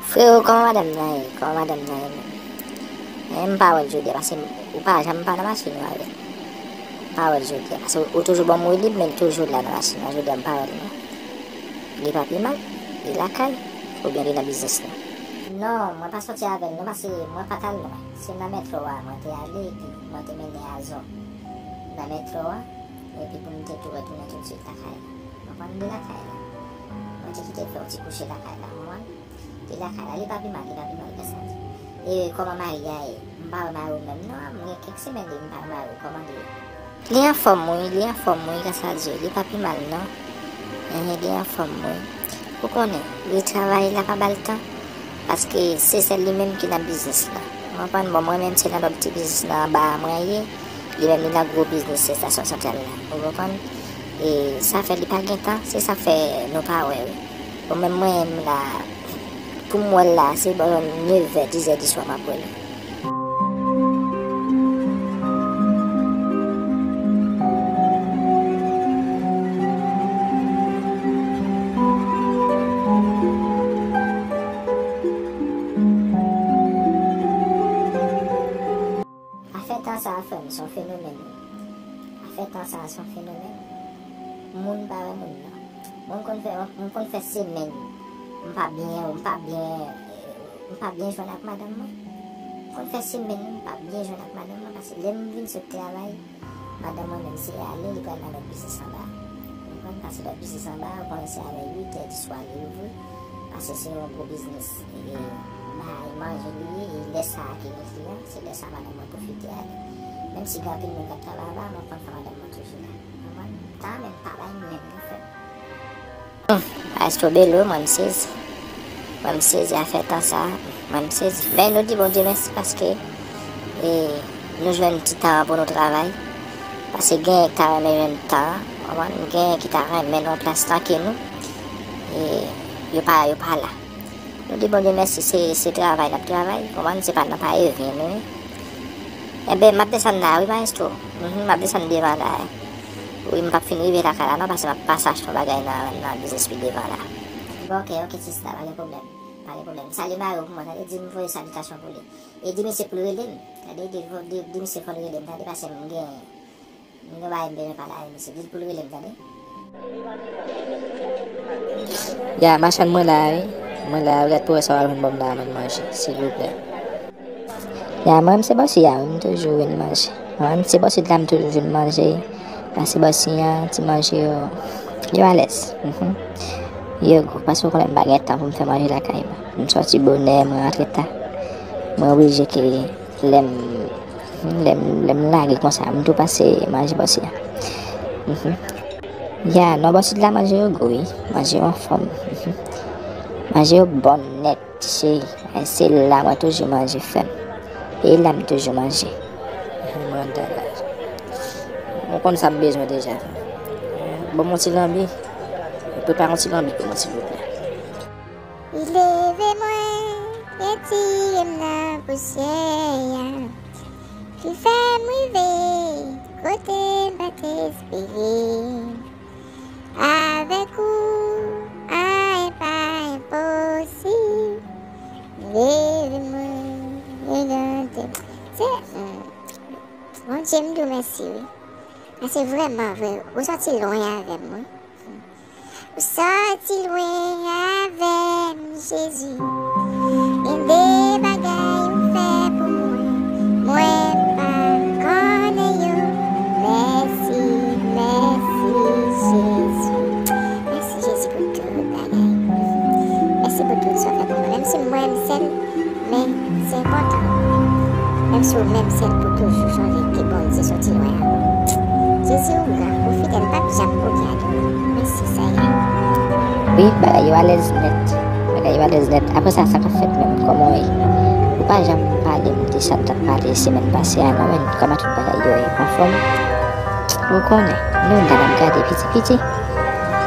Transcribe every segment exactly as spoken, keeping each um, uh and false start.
Frewo, kòman madanm nan ye? Kòman madanm nan ye menm? Eh, m pa wè l jodi a, paske ou pa janm pa nan machin ou avè l. M pa wè l jodi a, paske ou toujou ban m rilib, men l toujou la nan machin nan. Jodi a, m pa wè l non. Li pa pi mal, li lakay, oubyen li nan biznis la? Non, mwen pa sòti avè l non, paske mwen pa t al lwen. Se nan metro a mwen te ale, epi mwen te mennen Azò nan metro a, epi pou m te tou retounen toutswit lakay la. Konprann, li lakay la. Mwen te kite l fè yon ti kouche lakay la, konprann? Li lakay la, li pa pi mal, li pa pi mal, kasa di. E kòman mari a ye? M pa wè mari w menm non, m gen kèk semèn depi m pa wè mari w, kòman li ye? Li anfòm wi, li anfòm wi, kasa di, li pa pi mal non. Enhen, li anfòm wi. Ou konnen, li travay la pa ba l tan, paske se sèl li menm ki nan biznis la. Ou konprann? Bon, mwen menm se nan lòt ti biznis nan anba a mwen ye, li menm li nan gwo biznis estasyon santral la. Ou konprann? E sa fè li pa gen tan, se sa fè nou pa wè wi. Bon, menm mwen menm la, pou m wè l la, se bò nevè, dizè di swa m ap wè l. Afè tan sa a, frè m, se yon fenomèn. Afè tan sa a, se yon fenomèn. Moun pa wè moun nan. Mwen, m konn fè, m konn fè semèn, m pa byen, m pa byen, m pa byen jwenn ak madanm mwen. M konn fè semèn, m pa byen jwenn ak madanm mwen, paske lè m vin sot travay, madanm mwen menm se ale, li pral nan lòt biznis anba. Ou konprann? Pase lòt biznis anba, ou konnen se avè uit è di swa li ouvri, pase se yon gwo biznis, e, bay manje li ye, e lè sa a ki gen kliyan, se lè sa a madanm mwen pwofite ale. Menm si gen anpil moun k ap travay anba, mwen konn fè madanm mwen toujou la. Ou konprann? Tan menm pa bay menm non, frè m. Maestro Belo, mwen m sezi. Mwen m sezi afè tan sa a. Mwen m sezi. Men nou di Bondye mèsi paske, e, nou jwenn ti tan an pou nou travay. Paske genyen ki ta renmen jwenn tan an, konprann? Genyen ki ta renmen nan plas tan ke nou. E, yo pa, yo pa la. Nou di Bondye mèsi, se, se travay n ap travay, konprann? Se pa nan pa evyen nou ye. Enben, m ap desann la wi, maestro. Mhm, m ap desann devan la. Wi, m p ap fin rive lakay la non, paske m ap pase achte yon bagay nan, nan biznis pi devan la. Bon, ok, ok, sista, pa gen pwoblèm. Pa gen pwoblèm. Salye mari w pou mwen, tande, di m voye salitasyon pou li. E di misye pou l rele m, tande, di, di, di misye fò l rele m, tande, paske m gen M gen bagay m bezwen pale avè misye. Di l pou l rele m, tande. Ya, machann, mwen la, wi. Mwen la, wi, gad pou wè sa w ap jwenn ban m la, mwen manje, silvouplè. Ya, mwen, m se bòsi a, wi, m toujou vin manje. Mwen, m se bòsi la, m toujou vin manje. Pase bòsi a, ti manje yo, yo alèz. Mhm. Yo gou, paske w konnen m pa gen tan pou m fè manje lakay mwen. M sòti bonè, mwen rantre ta. Mwen oblije ke Lè m, lè m, lè m lage konsa, m tou pase manje bòsi a. Mhm. Ya, non, bòsi la manje yo gou, wi. Manje yo anfòm. Mhm. Manje yo bon nèt, cheri. E se la mwen toujou manje frè m. E la m toujou manje. Mhm, mwen dada. Mwen konn sa m bezwen deja. Ban m yon ti lanbi. Prepare yon ti lanbi pou mwen, silvouplè. Li leve mwen, retire m nan pousyè a. Li fè m rive kote m pa t espere. Avèk ou, anyen pa enposib. Li leve mwen, li gade m. Se, mm, Bondye, m di w mèsi, wi. Paske vrèman vre, ou sòti lwen avè m, wi. Ou sòti lwen avè m, Jezi. Gen de bagay ou fè pou mwen, mwen pa konnen yo. Mèsi, mèsi, Jezi. Mèsi, Jezi, pou tout bagay. Mèsi pou tout sa w fè pou mwen. Menm si mwen, m sèl, men se enpòtan. Menm si w menm sèl pou toujou sonje ke Bondye sòti lwen avè w. Jezi, ou gran, ou fidèl, m p ap janm oubli a di w mèsi, Senyè. Wi, bagay yo alèz nèt. Bagay yo alèz nèt. Apre sa, sa k ap fèt menm? Kòman w ye? Ou pa janm pale m de sa n t ap pale semèn pase a, non, men kòman tout bagay yo ye? Anfòm? Ou konnen, nou la n ap gade piti piti.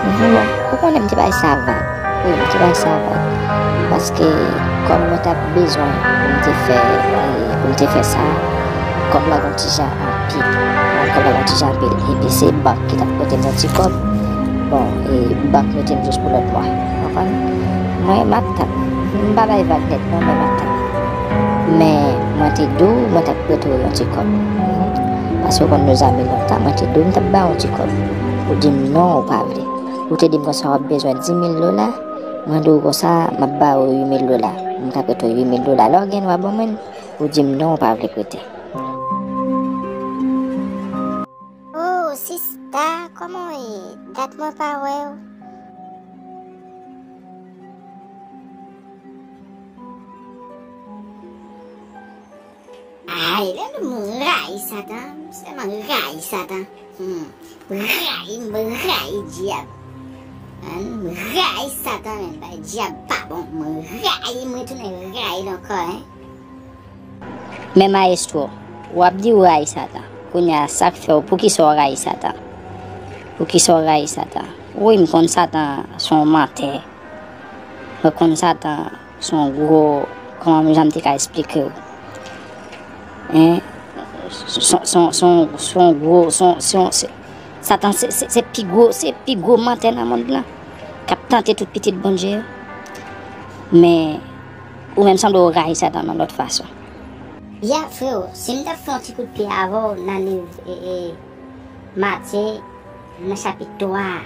Mhm, bon, ou konnen m te bay sa vag. Wi, m te bay sa vag. Paske, kòm mwen t ap bezwen pou m te fè, pou m te fè sa, kòb la gon ti jan anpil. Kòb la gon ti jan anpil. Epi se bank ki t ap pote m yon ti kòb. Bon, e bank mete m jis pou lòt mwa. Konprann? Mwen, m ap tann. M Pa bay vag nèt non, men maten. Men mwen te di w mwen t ap prete w yon ti kòb. Paske w konn nou zanmi lontan, mwen te di w m t ap ba w yon ti kòb. Ou di m non, ou pa vle. Ou te di m konsa w ap bezwen dis mil dola, mwen di w konsa m ap ba w uit mil dola. M ka prete w uit mil dola. Lè w gen dwa ban mwen l, ou di m non, ou pa vle prete. Oh, sista, kòman w ye? Dat mwen pa wè w. Ay, lè nou rayi Satan, m sèlman rayi Satan. Hmm. Rayi, m rayi dyab. An, m rayi Satan, men bay dyab pa bon. M rayi, m retounen rayi l ankò, en. Men mayestwo, w ap di w rayi Satan. Kounye a, sa k fè w, poukisa w rayi Satan? Poukisa w rayi Satan? Wi, m konn Satan se yon mantè. Mwen konn Satan se yon gwo, kòman jan m te ka esplike w? Hein? Se yon, se yon, se yon, se yon gwo, se yon, se yon, se, Satan se, se, se pi gwo, se pi gwo mantè nan mond lan. K ap tante tout pitit Bondye yo. Men, ou menm sanble w rayi Satan nan lòt fason. Ya, freo, si m t ap fè yon ti kout pye avè w nan liv, e, e, Matye, nan chapit twa a.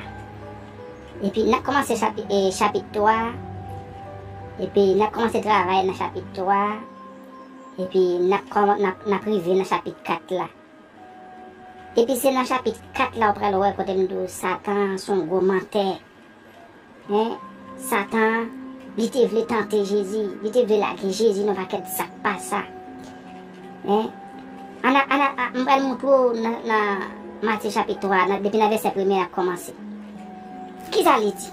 Epi n ap kòmanse chapi-, e, chapit twa a. Epi n ap kòmanse travay nan chapit twa a. Epi n ap kòman-, n ap, n ap rive nan chapit kat la. Epi se nan chapit kat la ou pral wè kote m di w Satan se yon gwo mantè. Hein? Satan, li te vle tante Jezi, li te vle lage Jezi nan pakèt zak pa sa. Hein? Ann a, ann a, a, m pral montre w nan, nan Matye chapit twa, nan, depi nan vèsè premye n ap kòmanse. Kisa li di?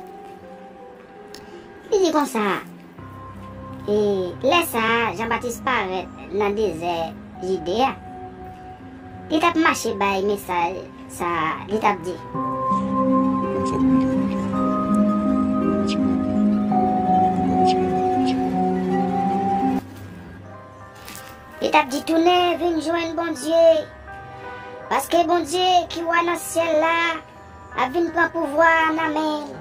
Li di konsa, e, lè sa a, Jan Batis parèt nan dezè Jide a. Li t ap mache bay mesaj sa a, li t ap di. Li t ap di, tounen vin jwenn Bondye, paske Bondye ki wa nan syèl la ap vin pran pouvwa a nan men l.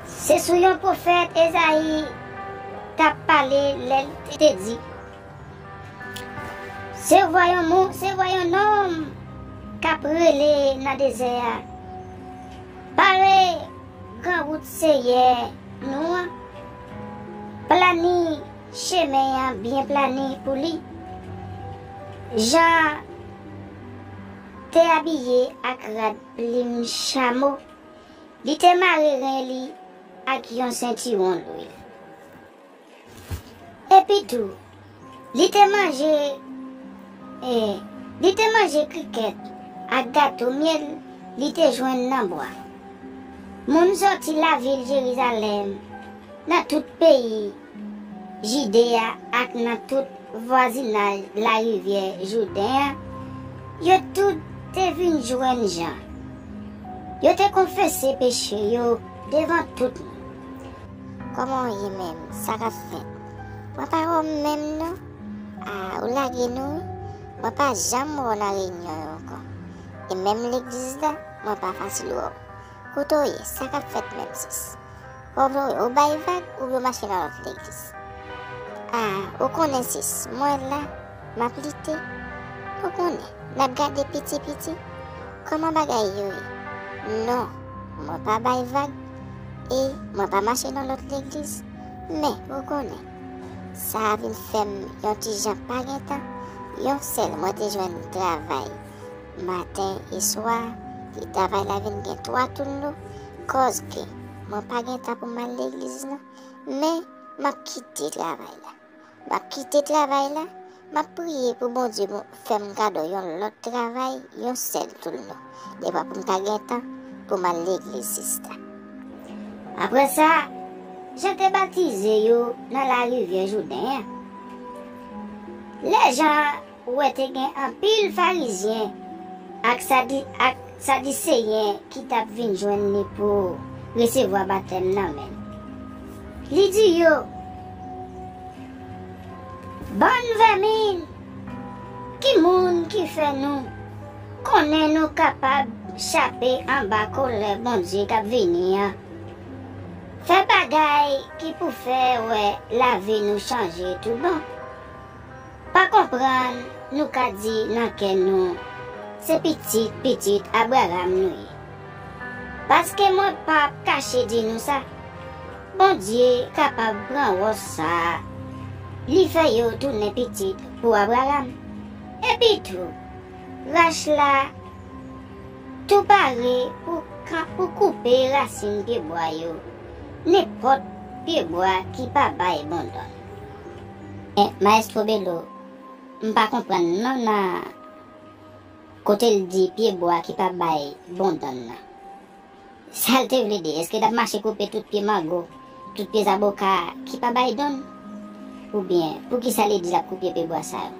Se sou yon pwofèt Ezayi t ap pale lè l te di, se vwa yon moun, se vwa yon nonm k ap rele nan dezè a, pare gran wout Seyè nou an, plani chemen an byen plani pou li. Jan te abiye ak rad plim chamo, li te mare ren li ak yon sentiwon lwil. Epi tou, li te manje, e, li te manje krikèt ak gato myèl li te jwenn nan bwa. Moun sòti lavil Jerizalèm, nan tout peyi Jide a ak nan tout vwazinaj larivyè Jouden an, yo tout te vin jwenn Jan. Yo te konfese peche yo devan tout moun. Kòman w ye menm? Sa k ap fèt? Mwen pa wè w menm non. A, ou lage nou wi. Mwen pa janm wè w nan reyinyon yo ankò. E menm legliz la, mwen pa fasil wè w. Kote w ye? Sa k ap fèt menm, sis? Ou, ou, ou bay vag oubyen w mache nan lòt legliz? A, ou konnen, sis, mwen la, m ap lite. Ou konnen, n ap gade piti piti kòman bagay yo ye. Non, mwen pa bay vag e mwen pa mache nan lòt legliz. Men, ou konnen, sa a vin fè m yon ti jan pa gen tan. Yon sèl, mwen te jwenn travay maten e swa, e travay la vin gen twa toulou, kòske mwen pa gen tan pou m al legliz non. Men, m ap kite travay la. M ap kite travay la, m ap priye pou Bondye bon, fè m kado yon lòt travay, yon sèl toulou, de fwa pou m ta gen tan pou m al legliz sista. Apre sa, Jan te batize yo nan larivyè Jouden an. Lè Jan wè te gen anpil Farizyen ak Sadi-, ak Sadiseyen ki t ap vin jwenn li pou resevwa batèm nan men l. Li di yo, bann vèmin, ki moun ki fè nou konnen nou kapab chape anba kòlè Bondye k ap vini an? Fè bagay ki pou fè wè lavi nou chanje toubon. Pa konprann nou ka di nan kè nou, se pitit pitit Abraram nou ye. Paske mwen p ap kache di nou sa, Bondye kapab pran wòch sa a, li fè yo tounen pitit pou Abraram. Epitou, rach la tou pare pou, pou koupe rasin pyebwa yo, nenpòt pyebwa ki pa bay bon dòn. Men, Maestro Belo, m pa konprann non nan kote l di pyebwa ki pa bay bon dòn nan. Sa l te vle di? Èske l ap mache koupe tout pye mango, tout pye zaboka ki pa bay dòn? Oubyen, poukisa li di l ap koupe pyebwa sa yo?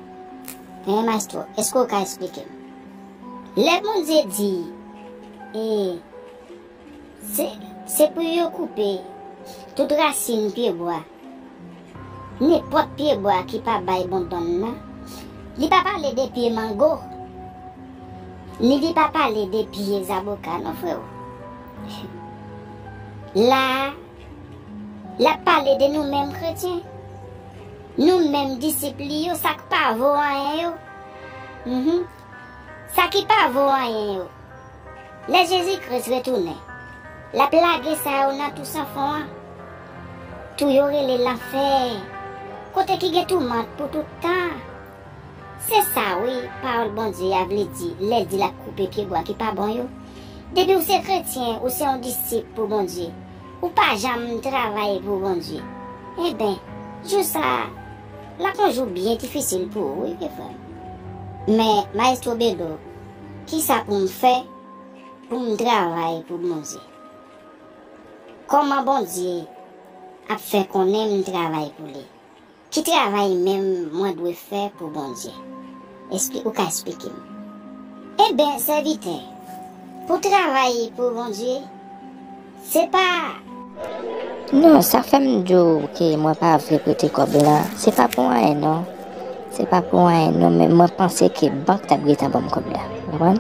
Hein, Maestro, èske w ka eksplike m? Lè Bondye di, e, se, se pou yo koupe tout rasin pyebwa, nenpòt pyebwa ki pa bay bon dòn nan, li pa pale de pye mango, ni li pa pale de pye zaboka, non, freo. La a, l ap pale de nou menm kretyen, nou menm disip li yo, sa k pa vo anyen yo. Mhm. Sa ki pa vo anyen yo. Lè Jezi Kris retounen, l ap lage sa yo nan tou san fon an. Tou yo rele lanfè, kote ki gen toumant pou tout tan. Se sa wi, pawòl Bondye a vle di lè l di l ap koupe pyebwa ki pa bon yo. Depi w se kretyen, ou se yon disip pou Bondye, ou pa janm travay pou Bondye, enben, jou sa a, l ap yon jou byen difisil pou ou, wi, vye frè m. Men, Maestro Belo, kisa pou m fè pou m travay pou Bondye? Kòman Bondye ap fè konnen m travay pou li? Ki travay menm mwen dwe fè pou Bondye? Espli-, ou ka esplike m? Enben, sèvitè, pou travay pou Bondye, se pa... Non, sa fè m di w ke mwen pa vle prete kòb la. Se pa pou anyen, non. Se pa pou anyen, non, men mwen panse ke bank t ap gentan ban m kòb la. Ou konprann?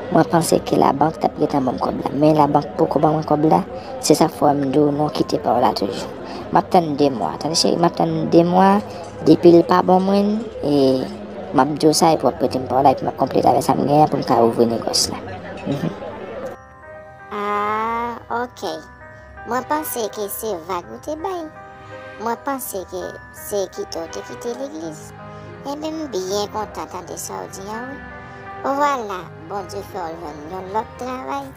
Mwen panse ke labank t ap gentan ban m kòb la. Men labank poko ban mwen kòb la. Se sa fè m di w non, kite pawòl la toujou. M ap tann de mwa. Tande, cheri, m ap tann de mwa. Depi l pa ban mwen, e, m ap di w sa, epi w ap prete m pawòl la, epi m ap konplete avè sa m genyen pou m ka ouvri negòs la. Mhm. Ah, ok. Mwen panse ke se vag ou te bay. Mwen panse ke se kite w te kite legliz. Enben, m byen kontan tande sa w di a, wi. Vwala, Bondye fè w jwenn yon lòt travay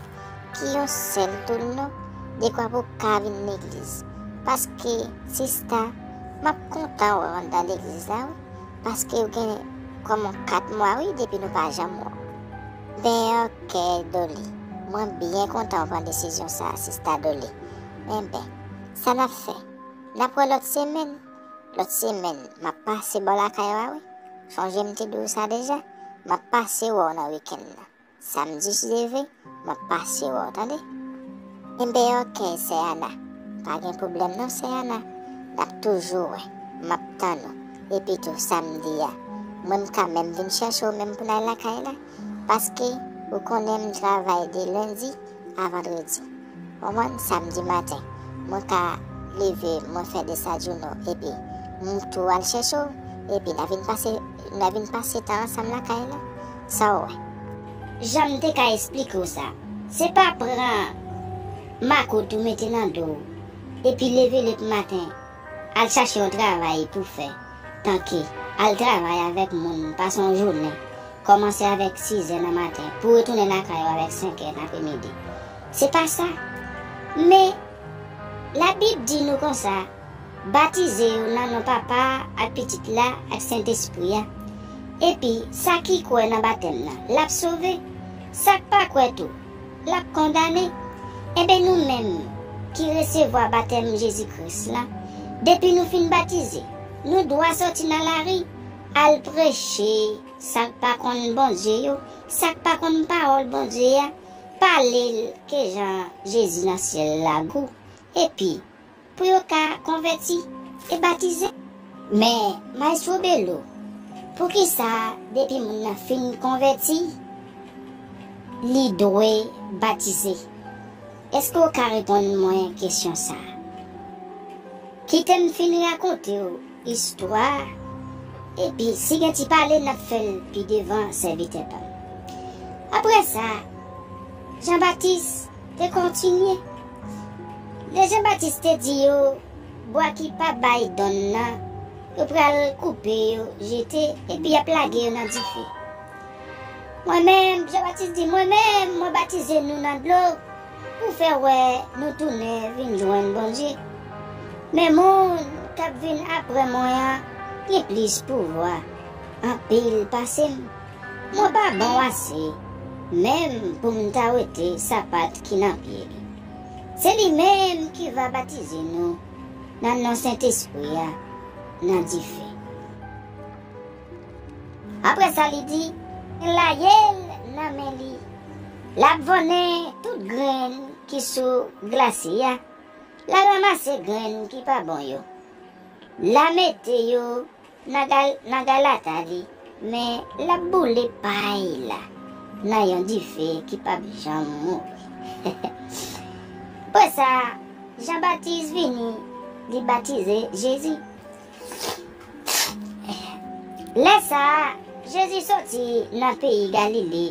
ki yon sèl tou l non, dekwa pou w ka vin legliz. Paske, sista, m ap kontan wè w anndan legliz la, wi. Paske w gen kòman kat mwa, wi, depi nou pa janm wè w. Ben, ok, Dolly. Mwen byen kontan w pran desizyon sa a, sista Dolly. Enben, sa n ap fè? N ap wè lòt semèn. Lòt semèn, m ap pase bò lakay ou a, wi. Sonje m te di w sa deja, m ap pase wè w nan wikenn nan. Samdi, si Dye vle, m ap pase wè w, tande? Enben, ok, sè Ana. Pa gen pwoblèm non, sè Ana. N ap toujou wè. M ap tann ou. Epi tou, samdi a, mwen m ka menm vin chèche w menm pou n al lakay la. Paske, ou konnen m travay de lendi a vandredi. Konprann? Samdi maten, mwen ka leve, mwen fè Desayuno, epi m tou al chèche w, epi n a vin pase, n a vin pase tan ansanm lakay la. Sa w wè? Jan m te ka esplike w sa, se pa pran makout ou mete nan do w, epi leve lèpmaten, al chache yon travay pou fè, tanke al travay avèk moun, pase yon jounen, kòmanse avèk sizè nan maten, pou retounen lakay ou avèk senkè nan apremidi. Se pa sa. Men, Labib di nou konsa, batize yo nan non Papa a, ak Pitit la, ak Sentespri a. Epi, sa ki kwè nan batèm nan, l ap sove. Sa k pa kwè tou, l ap kondane. Enben, nou menm ki resevwa batèm Jezi Kris la, depi nou fin batize, nou dwa sòti nan lari, al preche sa k pa konn Bondye yo, sa k pa konn pawòl Bondye a, pale l ke jan Jezi nan syèl la gou, epi pou yo ka konvèti e batize. Men, Maestro Belo, poukisa depi moun nan fin konvèti, li dwe batize? Èske w ka reponn mwen kesyon sa a? Kite m fin rakonte w istwa a, epi si gen ti pale, n ap fè l pi devan, sèvitè pa m. Apre sa, Jan Batis te kontinye. Lè Jan Batis te di yo, bwa ki pa bay donn nan, yo pral koupe yo, jete, epi y ap lage yo nan dife. Mwen menm, Jan Batis di, mwen menm, mwen batize nou nan dlo pou fè wè nou tounen vin jwenn Bondye. Men moun k ap vin apre mwen an gen plis pouvwa anpil pase m. Mwen pa bon ase menm pou m ta wete sapat ki nan pye li. Se li menm ki va batize nou nan non Sentespri a, nan dife. Apre sa, li di, gen layèl nan men li. L ap vonnen tout grenn ki sou glase a. L a ranmase grenn ki pa bon yo. L a mete yo nan gal-, nan galata li, men l ap boule pay la nan yon dife ki p ap janm mouri. Apre sa, Jan Batis vini, li batize Jezi. Lè sa a, Jezi soti nan peyi Galile,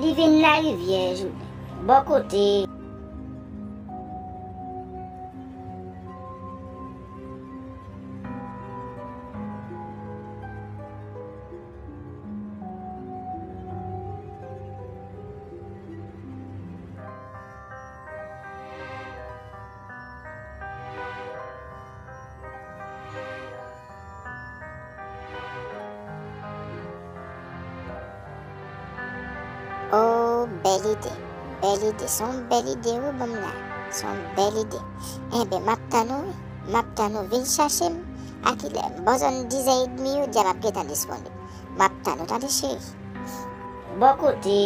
li vin larivyè Jouden, bò kote Oh, bèl ide. Bèl ide. Se yon bèl ide, wi, ban m la. Se yon bèl ide. Enben, m ap tann ou, wi. M ap tann ou. Vin chache m. A kilè? Bò zòn dizè edmi yo, dja m ap gentan disponib. M ap tann ou, tande, cheri. Bò kote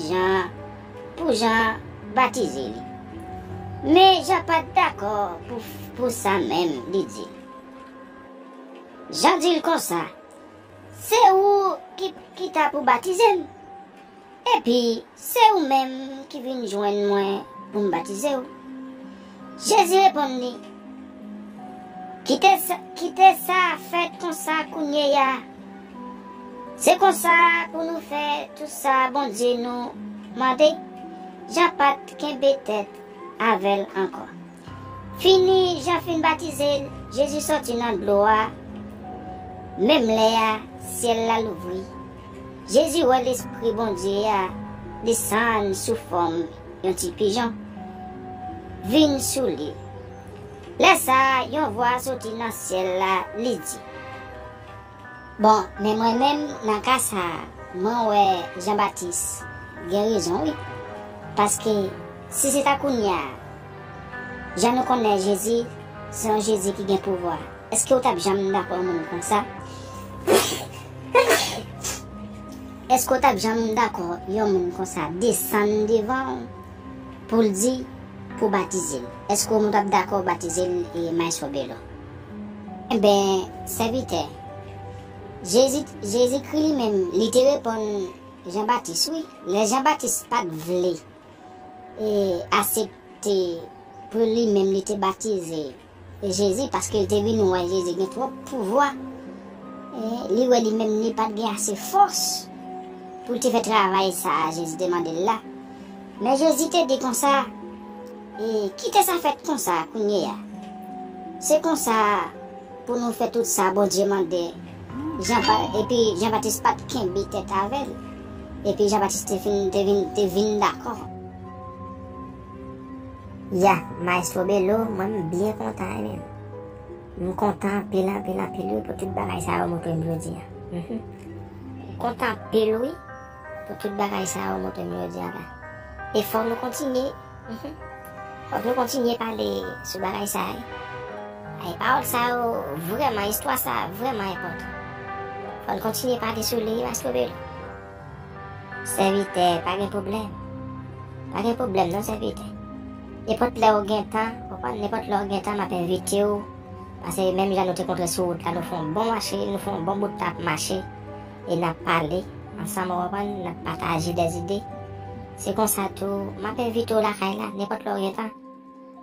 Jan, pou Jan batize li. Men Jan pa t dakò pou, pou sa menm, li di. Jan di l konsa, se ou ki, ki ta pou batize m. Epi, se ou menm ki vin jwenn mwen pou m batize w. Jezi reponn li, kite sa, kite sa fèt konsa kounye a. Se konsa pou nou fè tout sa Bondye nou mande. Jan pa t kenbe tèt avè l ankò. Fini Jan fin batize l, Jezi soti nan dlo a. Menm lè a, syèl la louvri. Jezi wè Lespri Bondye a desann sou fòm yon ti pijon, vin sou li. Lè sa a, yon vwa soti nan syèl la, li di, Bon, men mwen menm, nan ka sa a, mwen wè Jan Batis gen rezon, wi. Paske, si se ta kounye a, jan nou konnen Jezi, se yon Jezi ki gen pouvwa. Èske w t ap janm dakò yon moun konsa? Èske w t ap janm dakò yon moun konsa desann devan w pou l di pou batize l? Èske w t ap dakò batize l, e, Maestro Belo? Enben, sèvitè, Jezi, Jezikri li menm, li te reponn Jan Batis, wi. Lè Jan Batis pa t vle, e, aksepte pou li menm li te batize Jezi, paske l te vin wè Jezi gen twòp pouvwa. E, li wè li menm li pa t gen ase fòs pou l te fè travay sa a Jezi te mande l la. Men Jezi te di konsa, e, kite sa fèt konsa kounye a. Se konsa pou nou fè tout sa Bondye mande. Jan pa, epi Jan Batis pa t kenbe tèt avè l. Epi Jan Batis te fin, te vin, te vin dakò. Ya, Maestro Belo, mwen m byen kontan, wi, menm. M kontan anpil, anpil, anpil, wi, pou tout bagay sa yo montre m jodi a. Mhm. M kontan anpil, wi, pou tout bagay sa yo montre m jodi a la. E fò nou kontinye. Mhm. Fòk nou kontinye pale sou bagay sa a, wi. Ay, pawòl sa yo vrèman, istwa sa a vrèman enpòtan. Fò n kontinye pale sou li, Maestro Belo. Sèvitè, pa gen pwoblèm. Pa gen pwoblèm non, sèvitè. Nenpòt lè w gen tan, w konprann, nenpòt lè w gen tan, m ap envite w. Paske menm jan nou te kontre sou wout la, nou fè yon bon mache, nou fè yon bon bout tan ap mache. E n ap pale ansanm, w konprann, n ap pataje dèzide. Se konsa tou, m ap envite w lakay la, nenpòt lè w gen tan.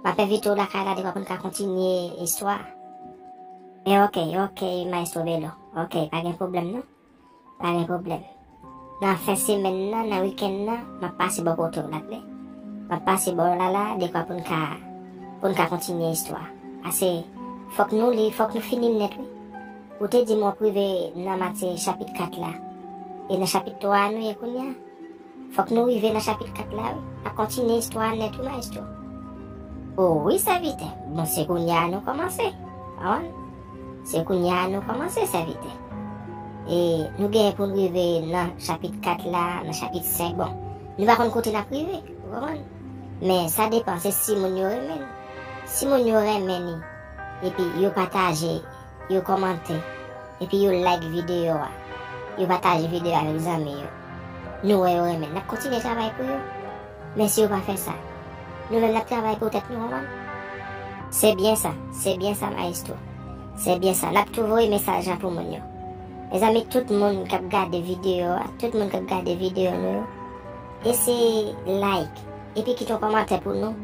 M ap envite w lakay la devan pou n ka kontinye istwa. Men ok, ok, Maestro Belo. Ok, pa gen pwoblèm non. Pa gen pwoblèm. Nan fen semèn nan, nan wikenn nan, m ap pase bò kote w la, tande. M ap pase bò w la la, dekwa pou n ka, pou n ka kontinye istwa. Pase, fòk nou li, fòk nou fini l nèt, wi. Ou te di m w ap rive nan Matye chapit kat la. E nan chapit twa a nou ye kounye a. Fòk nou rive nan chapit kat la, wi. N ap kontinye istwa a nèt, wi, Maestro. O wi, sèvitè. Bon, se kounye a nou kòmanse. Konprann? Se kounye a nou kòmanse, sèvitè. E nou genyen pou n rive nan chapit kat la, nan chapit senk. Bon, nou pa konn kote n ap rive, ou konprann? Men sa depann, se si moun yo renmen n. Si moun yo renmen ni, epi yo pataje, yo kòmante, epi yo like videyo a, yo pataje videyo a avèk zanmi yo, nou wè yo renmen n, n ap kontinye travay pou yo. Men si yo pa fè sa, nou menm n ap travay pou tèt nou, konprann? Se byen sa, se byen sa, Maestro. Se byen sa, n ap tou voye mesaj la pou moun yo. Mezanmi, tout moun k ap gade videyo a, tout moun k ap gade videyo nou yo, eseye like, epi kite yon kòmantè pou nou,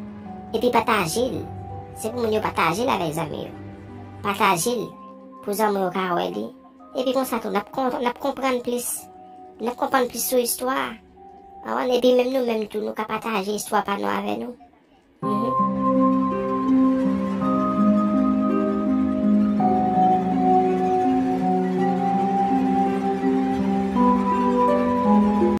epi pataje l. Se pou moun yo pataje l avèk zanmi yo. Pataje l pou zanmi yo ka wè li. Epi konsa tou, n ap kon-, n ap konprann plis. N ap konprann plis sou istwa a. Konprann? Epi menm nou menm tou, nou ka pataje istwa pa nou avè nou. Mhm.